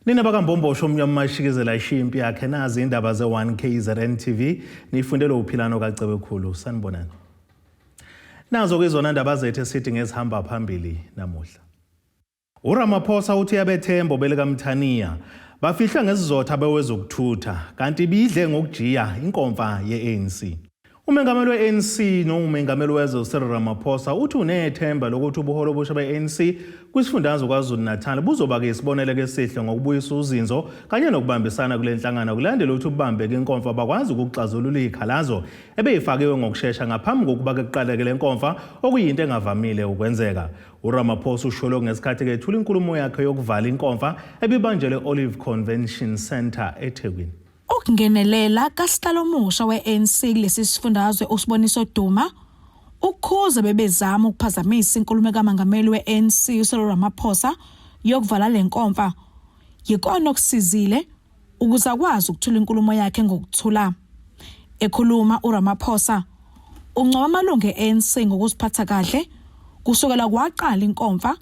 Nina bakaMbombosho omnyama mashikizela ishiya impi yakhe nazi indaba ze-1 KZN TV nifundelwe uphilano kaCebekhulu sanibonani. Nazo ke izona ndaba zethu esithi ngezihamba phambili namuhla. URamaphosa uthi uyabethemba obelikaMthaniya bafihlwe ngesizotha bewezokuthutha kanti ibidle ngokujiya inkomfa ye-ANC. Umengameli we-ANC nongumengameli wezwe uCyril Ramaphosa uthi unethemba lokuthi ubuholi obusha be-ANC kwisifundazwe KwaZulu-Natal buzoba-ke isibonelo esihle ngokubuyisa uzinzo kanye nokubambisana kule nhlangano kulandela ukuthi ubambeke inkomfa bakwazi ukuxazulula iy'khalazo ebeyifakiwe ngokushesha ngaphambi kokuba-ke kuqaleke le nkomfa okuyinto engavamile ukwenzeka. URamaphosa usho lokhu ngesikhathi kethula inkulumo yakhe yokuvala inkomfa ebibanjelwe e-Olive Convention Centre eThekwini. Ukungenelela kasihlalo omusha we-ANC kulesi sifundazwe uSiboniso Duma ukhuze bebezama ukuphazamisa inkulumo kaMangameli we-ANC uCyril Ramaphosa yokuvala le nkomfa yikona okusizile ukuze akwazi ukuthula inkulumo yakhe ngokuthula. Ekhuluma uRamaphosa uncoma amalungu e-ANC ngokuziphatha kahle kusukela kwaqala inkomfa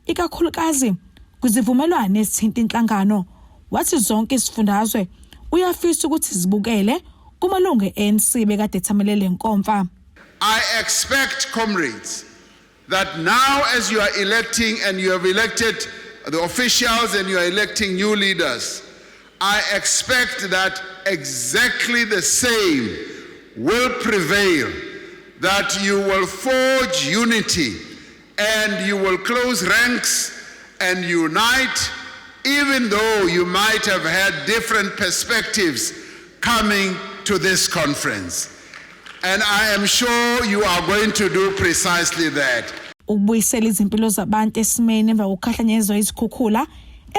ikakhulukazi kwizivumelwano ezithinta inhlangano wathi zonke izifundazwe uyafisa ukuthi zibukele kumalungu e-ANC bekade ethamele le nkomfa. I expect, comrades, that now as you are electing and you have elected the officials and you are electing new leaders, I expect that exactly the same will prevail, that you will forge unity and you will close ranks and unite, even though you might have had different perspectives coming to this conference. And I am sure you are going to do precisely that. Ukubuyisela izimpilo zabantu esimeni emva kokukhahlanyezwa izikhukhula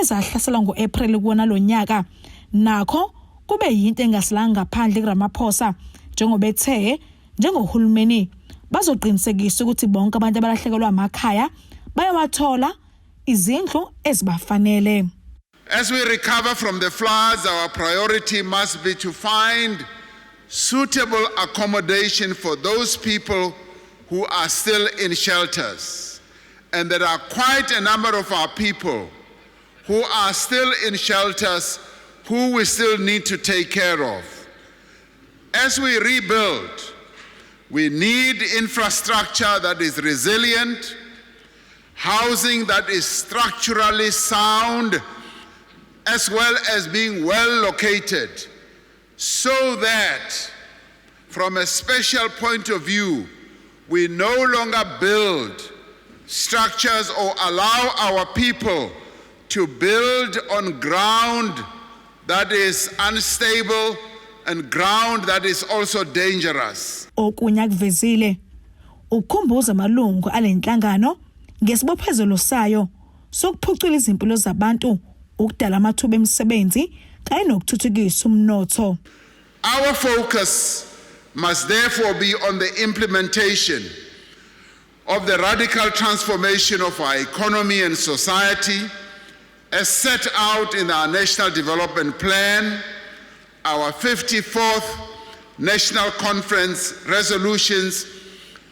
ezahlasela ngo-April kuwona lo nyaka nakho kube yinto engasilanga ngaphandle kuRamaphosa njengoba ethe njengohulumeni bazoqinisekisa ukuthi bonke abantu abalahlekelwa amakhaya bayawathola izindlu ezibafanele. As we recover from the floods, our priority must be to find suitable accommodation for those people who are still in shelters. And there are quite a number of our people who are still in shelters who we still need to take care of. As we rebuild, we need infrastructure that is resilient, housing that is structurally sound, as well as being well located, so that from a special point of view, we no longer build structures or allow our people to build on ground that is unstable and ground that is also dangerous. Okunye akuvezile ukukhumbuza amalungu alenhlangano ngesibophezelo sayo sokuphucula izimpilo zabantu, ukudala amathuba emisebenzi kanye nokuthuthukisa umnotho. Our focus must therefore be on the implementation of the radical transformation of our economy and society as set out in our National Development Plan, our 54th National Conference resolutions,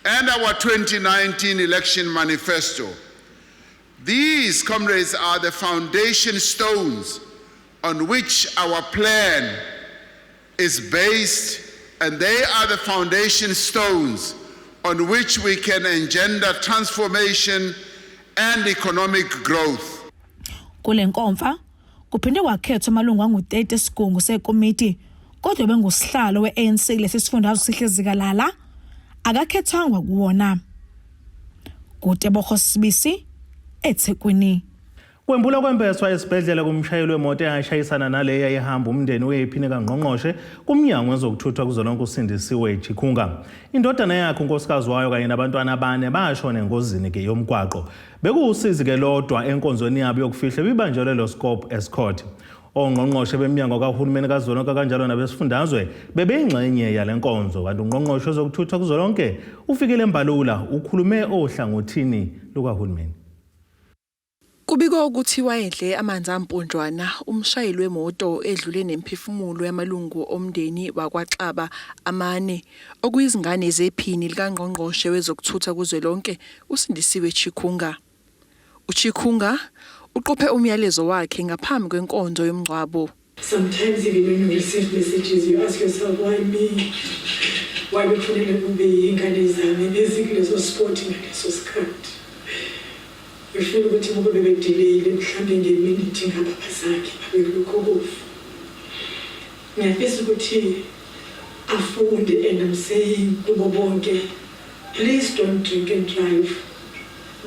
and our 2019 election manifesto. These, comrades, are the foundation stones on which our plan is based, and they are the foundation stones on which we can engender transformation and economic growth. Kule nkomfa kuphinde kwakhethwa amalungu angu-30 esigungu sekomiti kodwa bengusihlalo we-ANC kulesi sifundazwe Sihle Zikalala akakhethwangwa kuwona. KuTebogo Sibisi eThekwini. Kwembula kwembeswa esibhedlela kumshayeli wemoto eyashayisana nale eyayihamba umndeni wephini kangqongqoshe kumnyango wezokuthutha kuzwelonke uSindisiwe Chikunga. Indodana yakhe unkosikazi wayo kanye nabantwana abane bashona engozini ke yomgwaqo. Bekuwusizi ke lodwa enkonzweni yabo yokufihla ebibanjelwe Loskop Escort. Ongqongqoshe beminyango kahulumeni kazwelonke kanjalo nabesifundazwe bebeyingxenye yale nkonzo kanti ungqongqoshe wezokuthutha kuzwelonke uFikile Mbalula ukhulume ohlangothini lukahulumeni. Kubikwa ukuthi wayedle amanzi amponjwana umshayeli wemoto edlule nemiphefumulo yamalungu omndeni wakwaXaba amane, okuyizingane zephini likaNgqongqoshe wezokuThutha kuzwelonke uSindisiwe Chikunga. UChikunga Uqophe umyalezo wakhe ngaphambi kwenkonzo yomngcwabo. Sometimes even when you receive messages, you ask yourself, why me? Why bekufanele kube yingane zami bezikuleso spot ngaleso sikhathi? You feel ukuthi kube bebedelayile mhlambe ngeminithi ngabe abazange babe kulokho kufa. Ngiyafisa ukuthi afunde, and I'm saying kubo bonke, please don't drink and drive.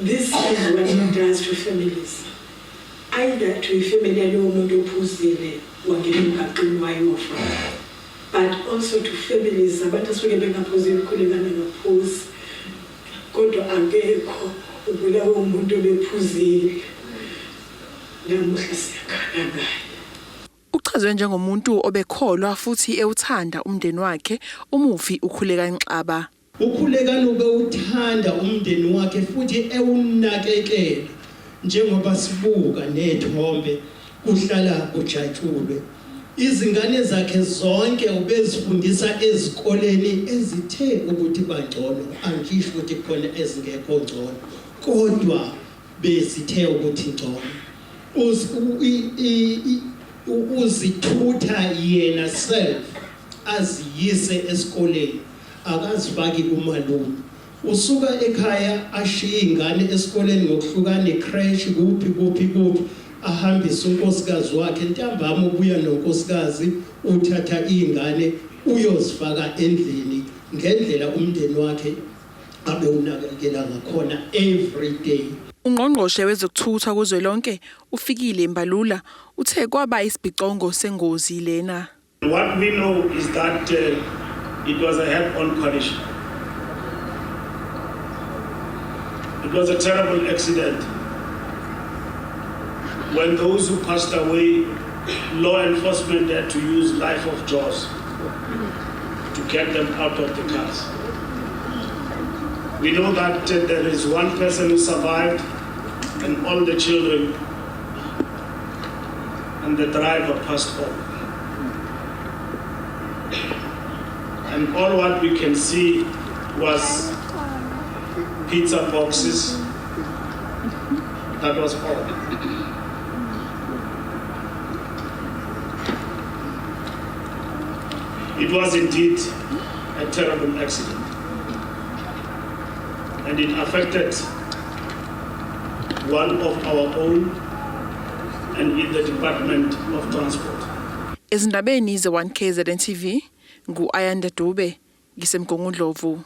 This is what it does to families. Either to ifamily yalowo muntu ophuzile wangena emgaqweni wayofa, but also to families abantu asuke bengaphuzile. Ukhulekana ngaphuzi, kodwa akekho ubulawe umuntu obephuzile. Namuhla siyakhala ngaye. Uchazwe njengomuntu obekholwa futhi ewuthanda umndeni wakhe umufi uKhulekani Xaba. UKhulekani ubewuthanda umndeni wakhe futhi ewunakekela, njengoba sibuka nethombe kuhlala kujatshulwe. Izingane zakhe zonke ubezifundisa ezikoleni ezithe ukuthi bangcono, angisho ukuthi khona ezingekho ngcono, kodwa bezithe ukuthi ngcono. Uzithutha yena self aziyise esikoleni, akazifaki kumalume. Usuka ekhaya ashiye ingane esikoleni ngokuhlukana, creche, kuphi kuphi kuphi, ahambise unkosikazi wakhe. Ntambama ubuya nonkosikazi, uthatha ingane uyozifaka endlini, ngendlela umndeni wakhe abewunakekela ngakhona every day. Ungqongqoshe wezokuthutha kuzwelonke uFikile Mbalula uthe kwaba isibhicongo sengozi lena. What we know is that it was a head-on collision. It was a terrible accident. When those who passed away, law enforcement had to use life of jaws to get them out of the cars. We know that there is one person who survived and all the children and the driver passed on. And all what we can see was pizza boxes. That was all. It was indeed a terrible accident. And it affected one of our own and in the Department of Transport. Ezindabeni ze-1 KZN TV, ngu-Ayanda Dube, ngiseMgungundlovu.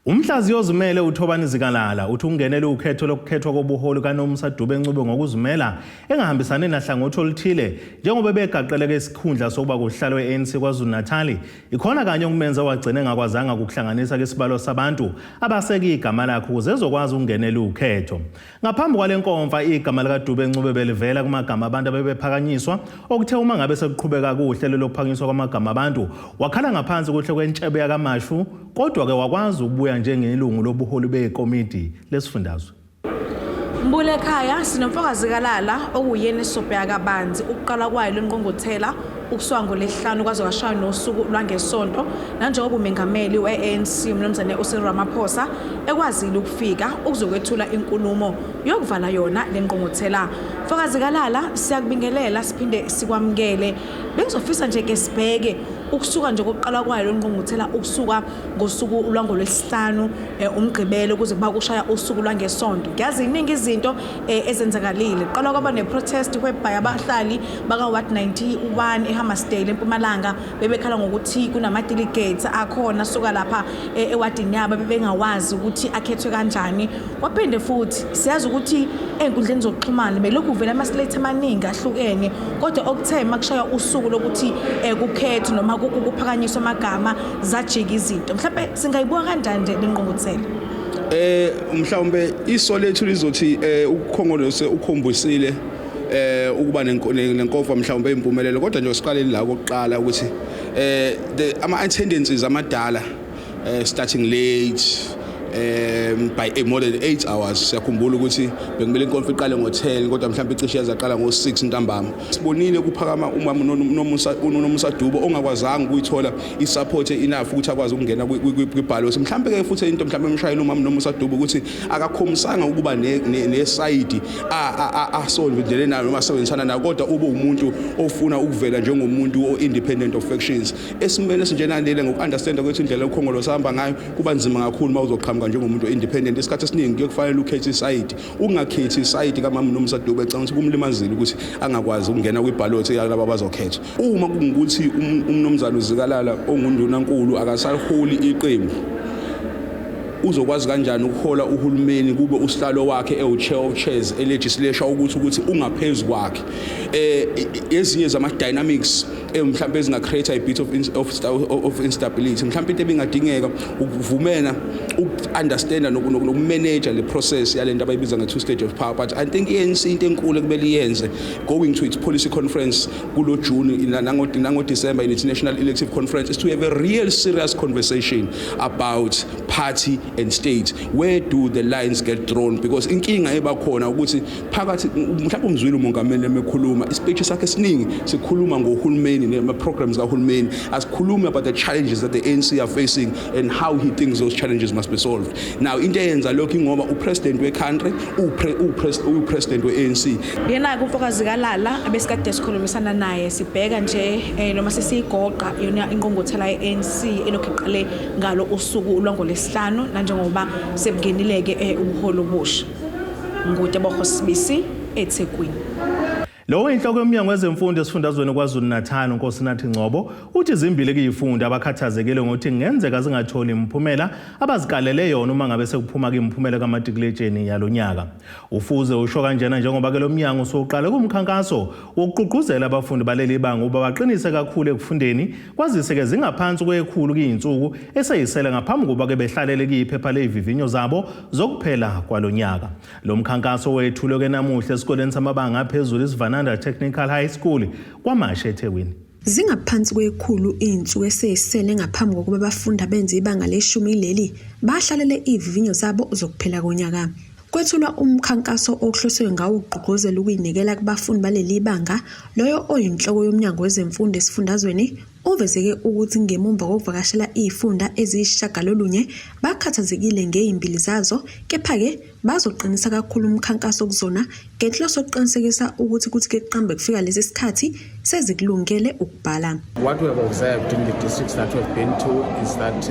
Umhlaziyi ozimele uThobani Zikalala uthi ungenele ukhetho lokukhethwa kobuholi kaNomsa Dube Ncube ngokuzimela engahambisani nahlangothi oluthile, njengoba begaqeleke isikhundla sokuba kuhlalo e-ANC KwaZulu-Natal. Ikhona kanye okumenza wagcina engakwazanga ukuhlanganisa isibalo sabantu abaseka igama lakhe ukuze ezokwazi ukungenela ukhetho. Ngaphambi kwale nkomfa, igama likaDube Ncube belivela kumagama abantu abebephakanyiswa, okuthe uma ngabe sekuqhubeka kuhlelo lokuphakanyiswa kwamagama abantu wakhala ngaphansi kuhle kwentshebe yakaMashu, kodwa-ke wakwazi ukubuya njengelungu lobuholi bekomidi lesifundazwe. Mbule ekhaya, sinomfokazi Zikalala okuyena esobheka kabanzi ukuqala kwayo lengqungquthela ukusuka ngolesihlanu kwaze kwashaya nosuku lwangesonto, nanjengoba umengameli we-ANC umnumzane uCyril Ramaphosa ekwazile ukufika ukuzokwethula inkulumo yokuvala yona lengqungquthela. Mfoka Zikalala, siyakubingelela siphinde sikwamukele. Bengizofisa nje ke sibheke ukusuka nje kokuqala kwayo lengqungquthela, ukusuka ngosuku lwangolwesihlanu, umgqibelo, kuze kuba kushaya usuku lwangesonto. Ngiyazi iningi izinto ezenzakalile. Qala kwaba ne-protest whereby abahlali baka-ward 91 eHammarsdale eMpumalanga bebekhala ngokuthi kunama-delegates akhona asuka lapha ewadini yabo bebengawazi ukuthi akhethwe kanjani. Kwaphinde futhi siyazi ukuthi ey'nkundleni zokuxhumana belokhu kuvela ama-slate amaningi ahlukene, kodwa okuthe makushaya usuku lokuthi kukhethwe noma kuphakanyiswe amagama zajika izinto. Mhlawumbe singayibuka kanjani nje le ngqungquthela? Mhlawumbe iso lethu lizothi ukhongolose ukhombisile ukuba nenkomfa mhlawumbe impumelelo, kodwa nje siqaleni la kokuqala ukuthi the ama attendances amadala, starting late, By more than 8 hours. Siyakhumbula ukuthi bekumele inkonfa iqale ngo-10, kodwa mhlawumbe icishe yazaqala ngo-6 ntambama. Sibonile kuphakama umama uNomusa Dube ongakwazanga ukuyithola i-support enough ukuthi akwazi ukungena kwi-ballot. Mhlawumbe ke futhi into mhlawumbe emshayela umama Nomusa Dube ukuthi akakhomisanga ukuba ne-side asondlele nayo noma asebenzisana nayo, kodwa ube umuntu ofuna ukuvela njengomuntu o-independent of factions. Esimeni esinjenalele, ngoku-understanda kwethu indlela uKhongolose ahamba ngayo, kuba nzima kakhulu uma uzoqhamuka njengomuntu o-independent. Isikhathi esiningi kuye kufanele ukhethe i-side. Ukungakhethi i-side kamama Nomusa Dube ecanga ukuthi kumlimazile ukuthi angakwazi ukungena kwi-ballot yalabo abazokhethwa. Uma kungukuthi umnumzane uZikalala ongundunankulu akasaholi iqembu, uzokwazi kanjani ukuhola uhulumeni kube usihlalo wakhe ewu-chair of chairs e-legislature ukuthi ungaphezu kwakhe? Ezinye zama dynamics mhlawumbe ezinga-create a bit of instability, mhlawumbe into ebingadingeka ukuvumela uku-understanda nokumanage le process yalento abayibiza nge-two stage of power. But I think i-ANC, into enkulu ekumele iyenze going to its policy conference kulo June nango-December in its national elective conference is to have a real serious conversation about party and state. Where do the lines get drawn? Because inkinga ebakhona ukuthi phakathi, mhlawumbe umzwile umongameli emekhuluma ispeech sakhe esiningi sikhuluma ngohulumeni nama-programs kahulumeni, asikhulumi about the challenges that the ANC are facing and how he thinks those challenges must be solved. Now into eyenza lokhu ingoba upresident we-country upresident we-ANC. Yena-ke umfoka Zikalala abesikade sikhulumisana naye, sibheka nje noma sesiyigoqa yona ingqungquthela ye-ANC elokhu iqale ngalo usuku lwangolwesihlanu, nanjengoba sebungenile-ke ubuholi obusha. NguTebogo Sibisi, eThekwini. Lo inhloko yomnyango wezemfundo esifundazweni KwaZulu-Natal, uNkosinathi Ngcobo, uthi zimbili kuyifunda abakhathazekile ngokuthi kungenzeka zingatholi imiphumela abazikalele yona uma ngabe sekuphuma imiphumela kamatikuletsheni yalonyaka. Ufuze usho kanjena njengoba ke lo mnyango usuqale kumkhankaso wokugqugquzela abafundi baleli banga ukuba baqinise kakhulu ekufundeni, kwazise ke zingaphansi kwe-100 kuyinsuku eseyisele ngaphambi kokuba ke behlalele kuyiphepha lezivivinyo zabo zokuphela kwalonyaka. Lo mkhankaso wethulwe ke namuhla esikoleni samabanga aphezulu iSivananda Technical High School KwaMashu, eThekwini. Zingaphansi kwe-100 iy'nsuku eseyisele ngaphambi kokuba abafundi abenze ibanga leshumi leli bahlalele iy'vivinyo zabo zokuphela konyaka. Kwethulwa umkhankaso okuhloswe ngawo ukugqugquzela ukuyinikela kubafundi baleli banga. Loyo oyinhloko yomnyango wezemfundo esifundazweni uvezeke ukuthi ngemumva kokuvakashela iy'funda eziyisishiyagalolunye bakhathazekile ngey'mbili zazo, kepha-ke bazoqinisa kakhulu umkhankaso kuzona ngenhloso yokuqinisekisa ukuthi kuthi ke kuqambe kufika lesi sikhathi sezikulungele ukubhala. What we have observed in the districts that we've been to is that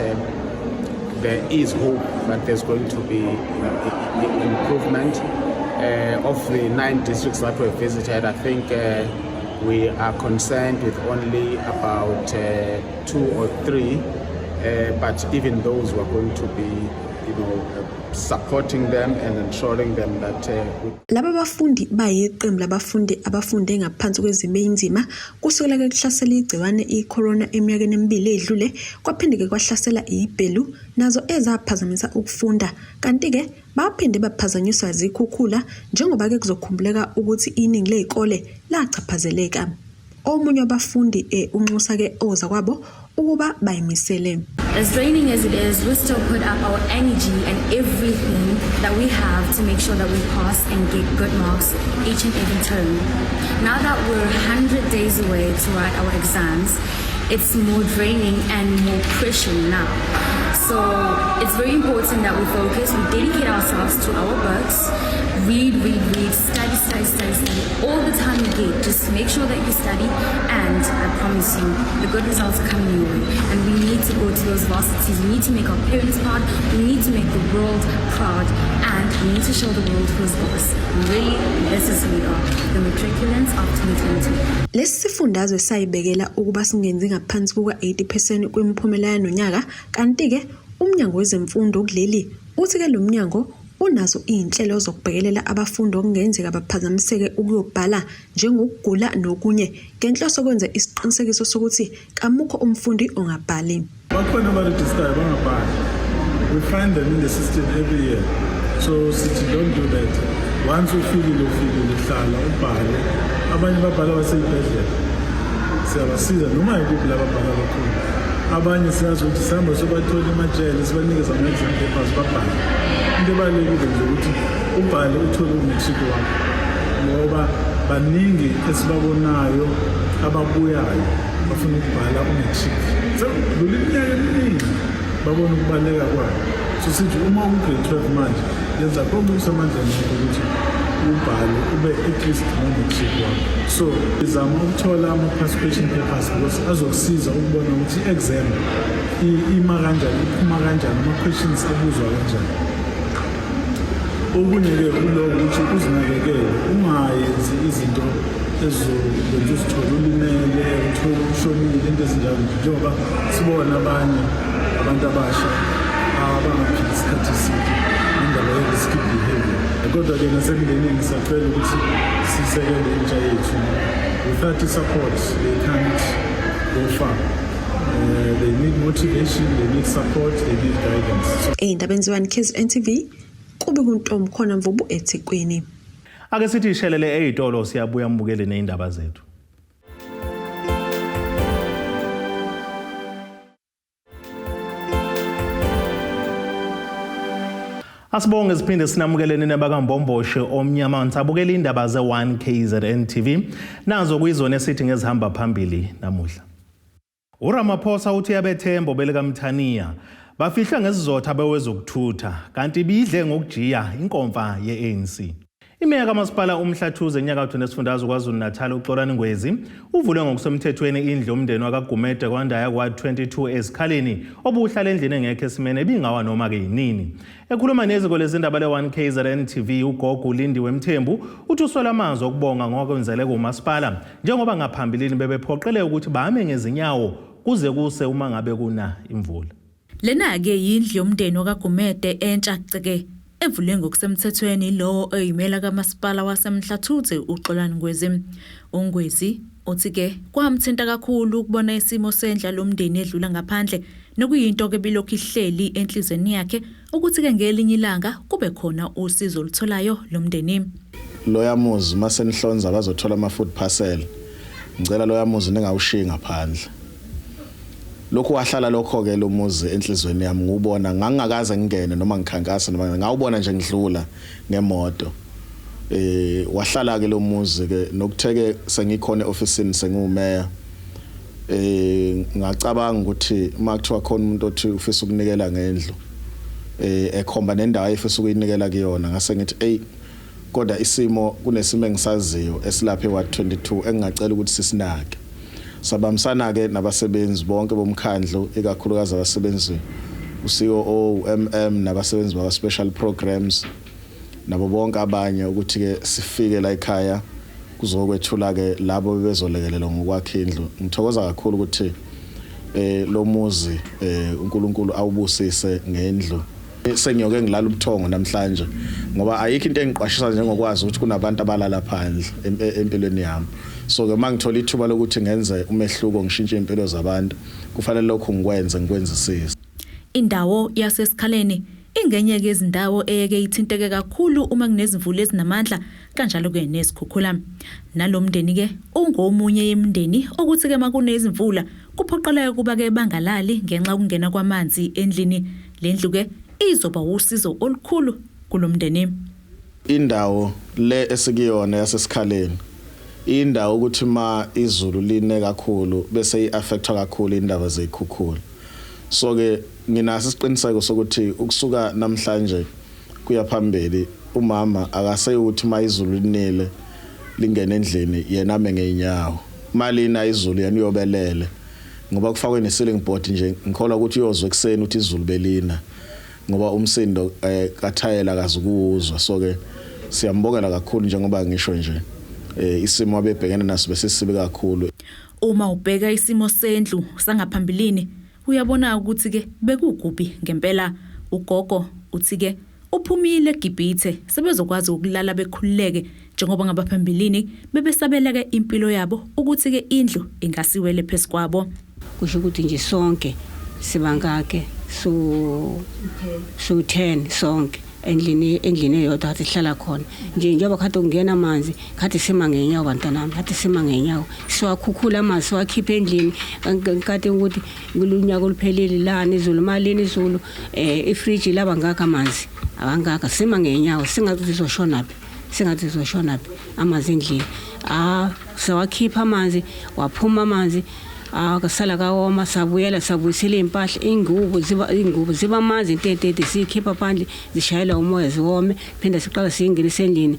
there is hope that there's going to be improvement. Of the nine districts that we've visited, I think we are concerned with only about two or three, but even those we're going to be supporting them and ensuring them that we Laba bafundi bayiqembu labafundi abafunde ngaphansi kwezimo ey'nzima kusukela ke kuhlasela igciwane i-corona eminyakeni emibili edlule, kwaphinde-ke kwahlasela ibhelu nazo ezaphazamisa ukufunda, kanti-ke baphinde baphazanyiswa zikhukhula, njengoba-ke kuzokhumbuleka ukuthi iningi ley'kole lachaphazeleka. Omunye wabafundi unxusa-ke ozakwabo ukuba bayimisele. As draining as it is, we still put up our energy and everything that we have to make sure that we pass and get good marks each and every term. Now that we're 100 days away to write our exams, it's more draining and more pressure now. So it's very important that we focus, we dedicate ourselves to our books, read, read, read, study, study, study, study. All the time you get, just make sure that you study, and I promise you, the good results are coming your way. And we need to go to those varsities. We need to make our parents proud. We need to make the world proud, and we need to show the world who's boss. Really, this is who we are, the matriculants of 2022. Lesi sifundazwe sayibekela ukuba singenzi ngaphansi kuka-80% kwemiphumela yanonyaka, kanti-ke umnyango wezemfundo kuleli uthi-ke lo mnyango unazo iy'nhlelo zokubhekelela abafundi okungenzeka baphazamiseke ukuyobhala njengokugula nokunye, ngenhloso kwenza isiqinisekiso sokuthi kamukho umfundi ongabhali. Bakhona abarejistayo bangabhali. We find them in the system every year. So sithi don't do that. Once ufikile, ufikile, hlala ubhale. Abanye babhala baseyibhedlela. Siyabasiza noma yikuphi la babhala bakhona. Abanye siyazi ukuthi sihamba sobathola emajele, sibanikeza ama-exam papers babhale. Into ebalulekile nje ukuthi ubhale uthole u-matric wakho, ngoba baningi esibabonayo ababuyayo bafuna ukubhala u-matric. Sekudlula iminyaka eminingi babona ukubaluleka kwayo. So sithi uma uku-grade 12 manje, yenza konke okusemandleni akho ukuthi ubhale ube at least no-matric wakho. So izama ukuthola ama-past question papers because azokusiza ukubona ukuthi i-exam ima kanjani, iphuma kanjani, ama-questions abuzwa kanjani. Okunye-ke kuloko ukuthi uzinakekele, ungayenzi izinto ezizokwenza uzithole ulimele, uthole ushonile, into ezinjalo nje, njengoba sibona abanye abantu abasha abangaphili isikhathi eside ngendaba ye-risky behavior. Kodwa-ke nasemndenini siyacela ukuthi sisekele intsha yethu. Without i-support they can't go far. They need motivation, they need support, they need guidance. So Ey'ndabeni ze-1 KZN TV, kube kuntomkhona Mvubu eThekwini. Ake sithi ishelele ey'tolo, siyabuya mbukele ney'ndaba zethu. Asibonge siphinde sinamukeleni nabakaMbomboshe omnyama nisabukela indaba ze-1 KZN TV nazo kuyizona esithi ngezihamba phambili namuhla. URamaphosa uthi abethembo belikaMthaniya bafihlwe ngesizotha bewezokuthutha kanti bidle ngokujiya inkomfa ye-ANC. Imeya kaMasipala uMhlathuze enyakatho nesifundazwe KwaZulu-Natal uXolani Ngwezi uvule ngokusemthethweni indlu yomndeni wakaGumede kwaNdaya kwa-22 esikhaleni obuhlala endlini engekho esimeni ebingawa noma-ke yinini. Ekhuluma neziko lezindaba le-1 KZN TV ugogo uLindiwe Mthembu uthi uswele amazwi okubonga ngokwenzele kumasipala njengoba ngaphambilini bebephoqele ukuthi bame ngezinyawo kuze kuse uma ngabe kuna imvula. Lena-ke yindlu yomndeni wakaGumede entsha ceke evulwe ngokusemthethweni lowo oyimela kamasipala waseMhlathuze uXolani Ngwezi. UNgwezi uthi-ke kwamthinta kakhulu ukubona isimo sendla lomndeni edlula ngaphandle nokuyinto-ke bilokhu ihleli enhlizweni yakhe ukuthi-ke ngelinye ilanga kube khona usizo olutholayo lomndeni. Loya muzi mase nihlonza bazothola ama food parcel, ngicela loya muzi ningawushiyi ngaphandle. Lokhu wahlala lokho ke lo muzi enhlizweni yami, ngiwubona ngangingakaze ngingene noma ngikhankasa noma ngawubona nje ngidlula ngemoto. Wahlala ke lo muzi ke nokutheke sengikhona eofisini sengiwumeya, ngacabanga ukuthi uma kuthiwa khona umuntu othi ufisa ukunikela ngendlu, ekhomba nendawo ayefisa ukuyinikela kuyona, ngase ngithi ey, kodwa isimo kunesimo engisaziyo esilapha eWard 22 engingacela ukuthi sisinake. Sabambisana ke nabasebenzi bonke bomkhandlu, ikakhulukazi abasebenzi uCOO, uMM, nabasebenzi bakwa special programs nabo bonke abanye, ukuthi ke sifike la ekhaya kuzokwethula ke labo bezolekelelwa ngokwakha indlu. Ngithokoza kakhulu ukuthi lo muzi uNkulunkulu awubusise ngendlu. Sengiyoke ngilala ubuthongo namhlanje ngoba ayikho into engiqwashisa njengokwazi ukuthi kunabantu abalala phandle empilweni yami. So ke mangithola ithuba lokuthi ngenze umehluko, ngishintshe impilo zabantu, kufanele lokhu ngikwenze, ngikwenzisise. Indawo yaseSikhaleni ingenye ke izindawo eyeke ithinteke kakhulu uma kunezimvula ezinamandla kanjalo-ke nezikhukhula. Nalomndeni-ke ungomunye yemindeni okuthi-ke makunezimvula kuphoqeleka ukuba-ke bangalali ngenxa yokungena kwamanzi endlini. Le ndlu-ke izoba usizo olukhulu kulomndeni. Indawo le esikuyona yaseSikhaleni indawo ukuthi ma izulu line kakhulu bese i-affectwa kakhulu indaba zeyikhukhula. So ke nginaso isiqiniseko sokuthi ukusuka namhlanje kuya phambili umama akaseyukuthi ma izulu linile lingena endlini yena ame ngeenyawo. Malina izulu yena uyobelele ngoba kufakwe ne-ceiling board nje. Ngikholwa ukuthi uyozwa ekuseni ukuthi izulu belina ngoba umsindo kathayela akazukuwuzwa. So ke siyambongela kakhulu, njengoba ngisho nje isimo abebhekene naso besisibi kakhulu. Uma ubheka isimo sendlu sangaphambilini uyabona ukuthi-ke bekukubi ngempela. Ugogo uthi-ke uphumile eGibhithe, sebezokwazi ukulala bekhululeke njengoba ngabaphambilini bebesabeleke impilo yabo ukuthi-ke indlu ingasiwele phezu kwabo. Kusho ukuthi nje sonke sibangake, su 10 sonke. Endlini eyodwa kade sihlala khona nje, njengoba kade kungena amanzi, kade sima ngeenyawo, bantanami, kade sima ngeenyawo, siwakhukhula amanzi, siwakhipha endlini. Kade ukuthi kulunyaka oluphelile lana izulu, malini izulu, ifriji laba ngaka, amanzi abangaka, sima ngeenyawo, singathi sizoshona phi, singathi sizoshona phi, amanzi endlini. Ah, sawakhipha amanzi, waphuma amanzi, akasala kawoma, sabuyela sabuyisela iy'mpahla, iy'ngubo ziba, iy'ngubo ziba amanzi intentente, siyikhipha phandle, zishayela umoya, ziwome, phinde siqala siyingenise endlini.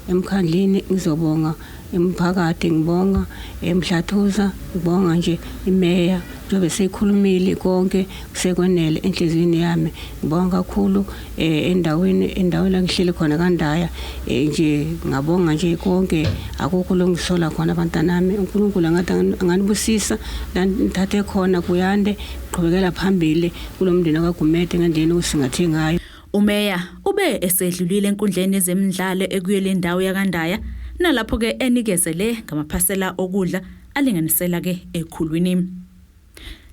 Emkhandlini ngizobonga emphakathi, ngibonga emhlathuza, ngibonga nje imeya, njengoba seyikhulumile konke sekwenele enhliziyweni yami. Ngibonga kakhulu endaweni la ngihleli khona kaNdaya, nje ngabonga nje konke, akukho longisola khona, abantanami. UNkulunkulu angathi anganibusisa la nithathe khona, kuyande, qhubekela phambili kulo mndeni kaGumede ngendlela osingathe ngayo. Umeya ube esedlulile enkundleni yezemidlalo ekuyele indawo yaKaNdaya, nalapho ke enikezele ngamaphasela okudla alinganisela ke ekhulwini.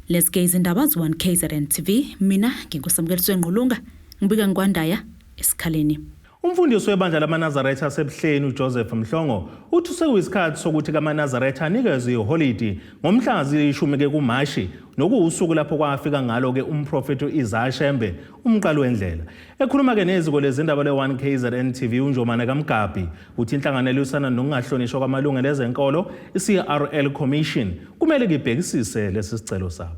Lezi ke izindaba 1 KZN TV, mina nginguSamukeliswe Ngqulunga, ngibika ngikwaNdaya esikhaleni. Umfundisi webandla lamaNazaretha aseBuhleni uJoseph Mhlongo uthi sekuyisikhathi sokuthi kamaNazaretha anikezwe iholidi ngomhla ziyishumi ke kuMashi, nokuwusuku lapho kwafika ngalo-ke umprofethi u-Isaiah Shembe, umqali wendlela. Ekhuluma-ke neziko lezindaba le-1 KZN TV, uNjomane kaMgabhi uthi inhlangano elwisana nokungahlonishwa kwamalungelo ezenkolo, i-CRL Commission, kumele kibhekisise lesi sicelo sabo.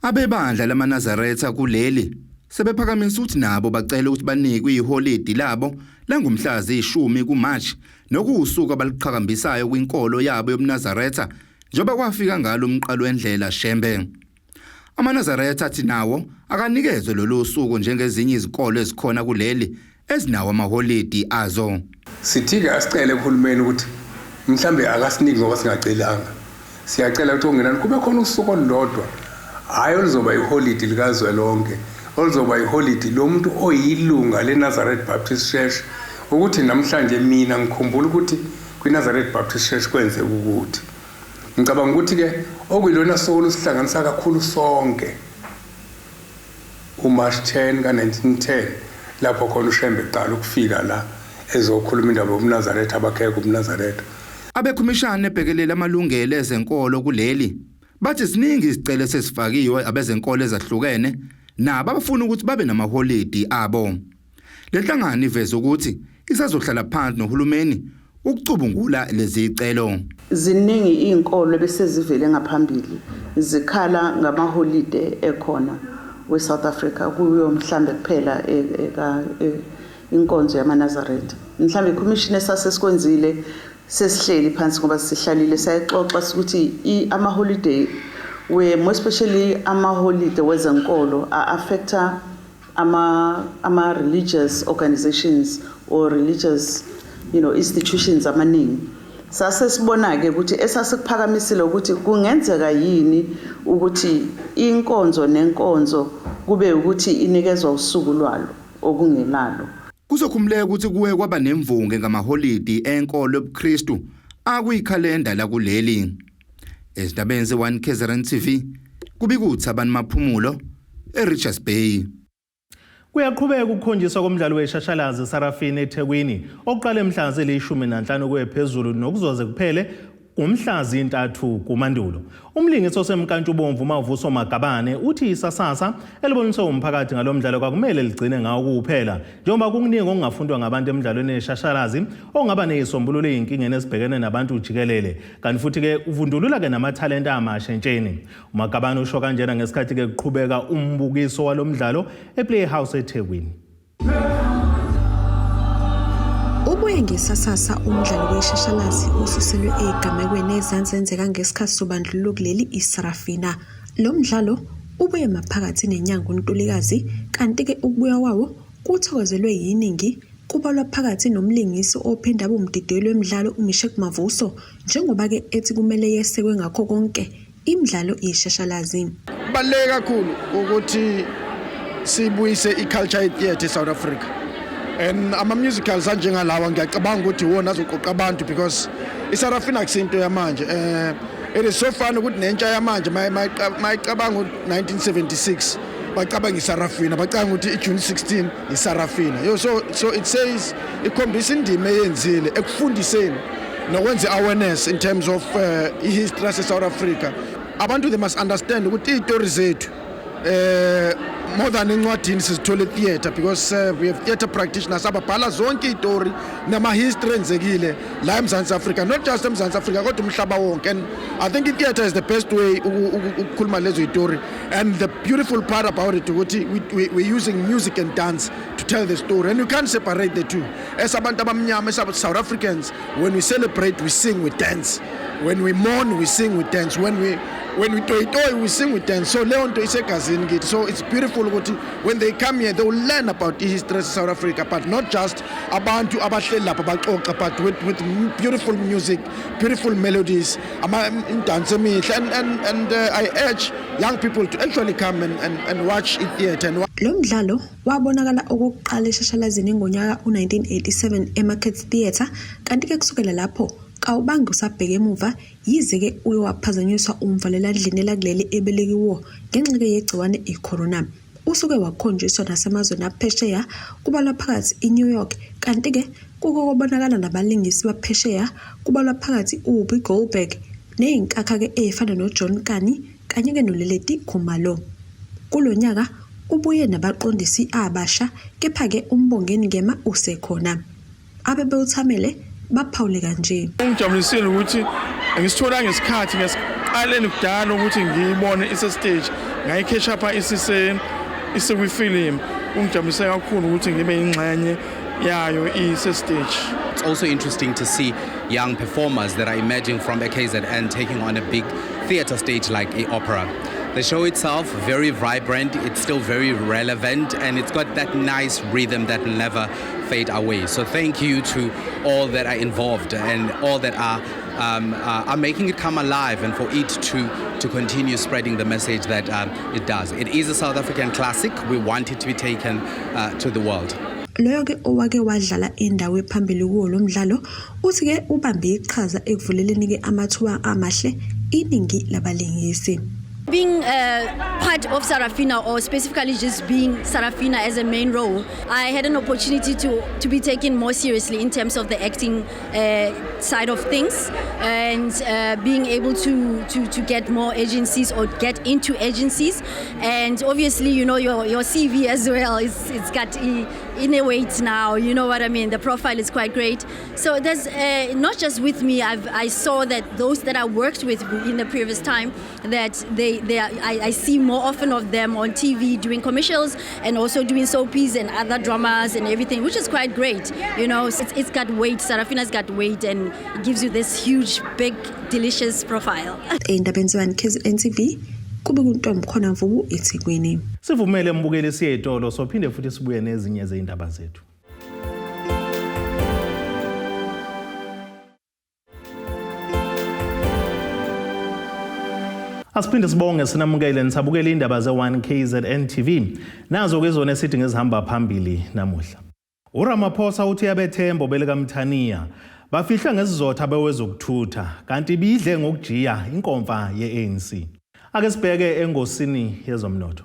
Abebandla lamaNazaretha kuleli sebephakamisa ukuthi nabo bacela ukuthi banikwe iholidi labo langomhla ziyishumi kuMarch, nokuwusuku abaluqhakambisayo kwinkolo yabo yobuNazaretha, njengoba kwafika ngalo umqalo wendlela Shembe. AmaNazaretha athi nawo akanikezwe lolu suku njengezinye izikolo ezikhona kuleli ezinawo amaholidi azo. Sithi-ke asicele kuhulumeni ukuthi mhlambe akasiniki ngoba singacelanga. Siyacela ukuthi okungenani kube khona usuku olulodwa, hhayi oluzoba iholidi likazwelonke, oluzoba iholidi lomuntu oyilunga le-Nazareth Baptist Church, ukuthi namhlanje mina ngikhumbula ukuthi kwi-Nazareth Baptist Church kwenzeka ukuthi. Ngicabanga ukuthi-ke okuyilona suku olusihlanganisa kakhulu sonke, uMarch 10 ka-1910, lapho khona uShembe eqala ukufika la ezokhuluma indaba yobuNazaretha, abakheke ubuNazaretha. Abekhomishana ebhekelele amalungelo ezenkolo kuleli bathi ziningi izicelo esesifakiwe abezenkolo ezahlukene nabo abafuna ukuthi babe namaholidi abo. Le nhlangano iveze ukuthi isazohlala phansi nohulumeni ukucubungula lezi zicelo. Ziningi iy'nkolo ebesezivele ngaphambili zikhala ngamaholide ekhona we-South Africa, kuyo mhlambe kuphela inkonzo yamaNazaretha. Mhlambe ikhomishini esasesikwenzile, sesihleli phansi, ngoba sihlalile sayixoxa ukuthi ama-holiday we, more especially amaholide wezenkolo, a-affecta ama religious organizations or religious institutions amaningi. Sase sibona-ke ukuthi esasikuphakamisile ukuthi kungenzeka yini ukuthi inkonzo nenkonzo kube ukuthi inikezwa usuku lwalo okungelalo. Kuzokhumuleka ukuthi kuwe kwaba nemvunge ngamaholidi enkolo yobuKristu akuyikhalenda lakuleli. Ezindabeni ze-1 KZN TV, kubika uThabani Maphumulo eRichards Bay. Kuyaqhubeka ukukhonjiswa komdlalo weshashalazi Sarafina eThekwini, oqale mhla zili-15 kuye phezulu nokuzoze kuphele ngomhla zintathu kuMandulo. Umlingisi osemkantshubomvu Mavuso Magabane uthi isasasa eliboniswe umphakathi ngalo mdlalo kwakumele ligcine ngawo kuphela, njengoba kukuningi okungafundwa ngabantu emdlalweni yeshashalazi ongaba neyisombululo ey'nkingeni ezibhekene nabantu jikelele, kanti futhi-ke uvundulula-ke namathalente amasha entsheni. UMagabane usho kanjena ngesikhathi-ke kuqhubeka umbukiso walo mdlalo ePlayhouse eThekwini. Ubuye ngesasasa umdlalo weshashalazi osuselwe ey'gamekweni ezanzenzeka ngesikhathi sobandlululo kuleli, iSarafina. Lo mdlalo ubuye maphakathi nenyanga uNtulikazi, kanti-ke ukubuya kwawo kuthokozelwe yiningi, kubalwa phakathi nomlingisi ophinde abe umdidiyeli wemidlalo uMisheck Mavuso, njengoba-ke ethi kumele yesekwe ngakho konke imidlalo yeshashalazi. Kubaluleke kakhulu ukuthi sibuyise i-culture yethu e-South Africa, and ama-musicals anjengalawa ngiyacabanga ukuthi iwona azoqoqa abantu, because iSarafina akusinto yamanje. It is so funny ukuthi nentsha yamanje mayicabanga u-1976. Bacabanga iSarafina, bacabanga ukuthi iJune 16 iSarafina. Yo, so it says ikhombisa indima eyenzile ekufundiseni nokwenza awareness in terms of history yase South Africa. Abantu, they must understand ukuthi izitori zethu more than encwadini sizithola theatre, because we have theatre practitioners ababhala zonke izitori nama-history enzekile la eMzantsi Afrika, not just eMzantsi Afrika kodwa umhlaba wonke. And I think i-theatre is the best way ukukhuluma lezo zitori, and the beautiful part about it ukuthi we're using music and dance to tell the story, and you can't separate the two. As abantu abamnyama, as South Africans, when we celebrate, we sing, we dance. When we mourn, we sing, we dance. When we toyi-toyi, we sing, we dance. So leyo nto isegazini kithi. So it's beautiful ukuthi when they come here, they will learn about i-history of South Africa, but not just abantu abahleli lapha baxoxa, but with beautiful music, beautiful melodies, imdanso emihle. And I urge young people to actually come and watch i-theatre and Lo mdlalo wabonakala okokuqala eshashalazini ngonyaka u-1987 eMarket Theatre, kanti-ke kusukela lapho kawubange usabheka emuva, yize-ke uye waphazanyiswa umvalelandlini elakuleli ebelekiwo ngenxa-ke yegciwane i-corona. Usuke wakhonjiswa nasemazweni aphesheya, kubalwa phakathi i-New York, kanti-ke kuke kwabonakala nabalingisi baphesheya, kubalwa phakathi uWhoopi Goldberg neyinkakha-ke ey'fana noJohn Kani kanye-ke noLeleti Khumalo. Kulo nyaka ubuye nabaqondisi abasha, kepha-ke uMbongeni Ngema usekhona. Abebewuthamele baphawule kanje. Ungijabulisile ukuthi ngisithola ngesikhathi ngesiqaleni kudala ukuthi ngiyibone ise-stage, ngayi-catch up isise isekwifilimu. Ungijabulise kakhulu ukuthi ngibe ingxenye yayo ise-stage. It's also interesting to see young performers that are emerging from KZN taking on a big theatre stage like a opera. The show itself, very vibrant, it's still very relevant, and it's got that nice rhythm that will never fade away. So thank you to all that are involved and all that are making it come alive, and for it to continue spreading the message that it does. It is a South African classic. We want it to be taken to the world. Loyo-ke owake wadlala indawo ephambili kuwo lo mdlalo uthi-ke ubambe iqhaza ekuvuleleni-ke amathuba amahle iningi labalingisi. Being part of Sarafina, or specifically just being Sarafina as a main role, I had an opportunity to be taken more seriously in terms of the acting side of things, and being able to get more agencies or get into agencies. And obviously, your CV as well, it's got in a weight now, you know what I mean? The profile is quite great. So there's, not just with me, I saw that those that I worked with in the previous time, that I see more often of them on TV doing commercials and also doing soapies and other dramas and everything, which is quite great. It's got weight, Sarafina's got weight, and it gives you this huge, big, delicious profile. Ey'ndabeni ze-1 KZN TV, kube kuntombi Mvubu, eThekwini. Sivumele mbukeli siye etolo, sophinde futhi sibuye nezinye zey'ndaba zethu. Asiphinde sibonge sinamukele nisabukela indaba ze-1 KZN TV. Nazo ke zona esithi ngezihamba phambili namuhla. URamaphosa uthi uyabethemba obelekaMthaniya bafihla ngesizotha bewezokuthutha kanti bidle ngokujiya inkomfa ye-ANC. Ake sibheke engosini yezomnotho.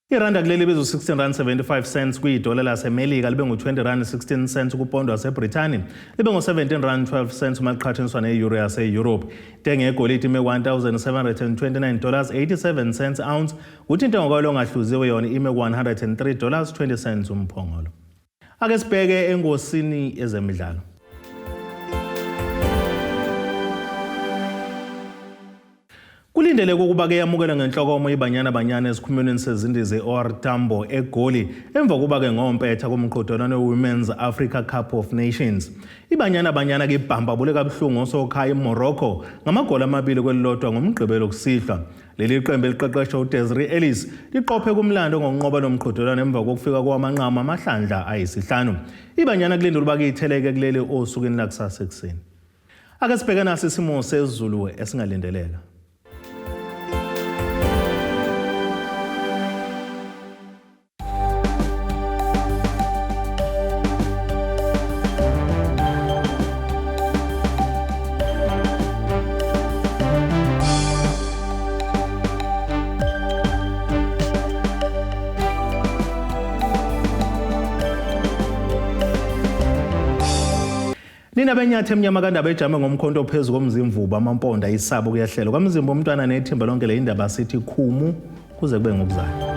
Iranda kuleli libiza u-16 rand 75 cents kwidola laseMelika, libe ngu-20 rand 16 cents kupondo waseBrithani, libe ngu-17 rand 12 cents uma liqhathaniswa ne-euro yase-Europe. Intengo yegolide ime $1729 87 cents ounce, kuthi intengo kwalo ongahluziwe yona ime ku-$103 20 cents umphongolo. Ake sibheke engosini yezemidlalo. Kulindeleke ukuba ke yamukelwe ngenhlokomo iBanyana Banyana esikhumulweni sezindiza e-OR Tambo eGoli emva kokuba ke ngompetha komqhudelwano we-Women's Africa Cup of Nations. IBanyana Banyana ke ibhambabule kabuhlungu osokhaya iMorocco ngamagoli 2-1 ngoMgqibelo kusihlwa. Leli qembu eliqeqeshwa uDesiree Ellis liqophe kumlando ngokunqoba lo mqhudelwano emva kokufika kwamanqamu amahlandla ayisihlanu. IBanyana kulindelwe ukuba ke itheleke kuleli osukwini lakusasa ekuseni. Ake sibheke nasi isimo sezulu esingalindeleka. Nina benyathi emnyama kandaba ejame ngomkhonto phezu komzimvubu amamponda isabo kuyahlela kwamzimba umntwana nethimba lonke le indaba sithi khumu kuze kube ngokuzayo.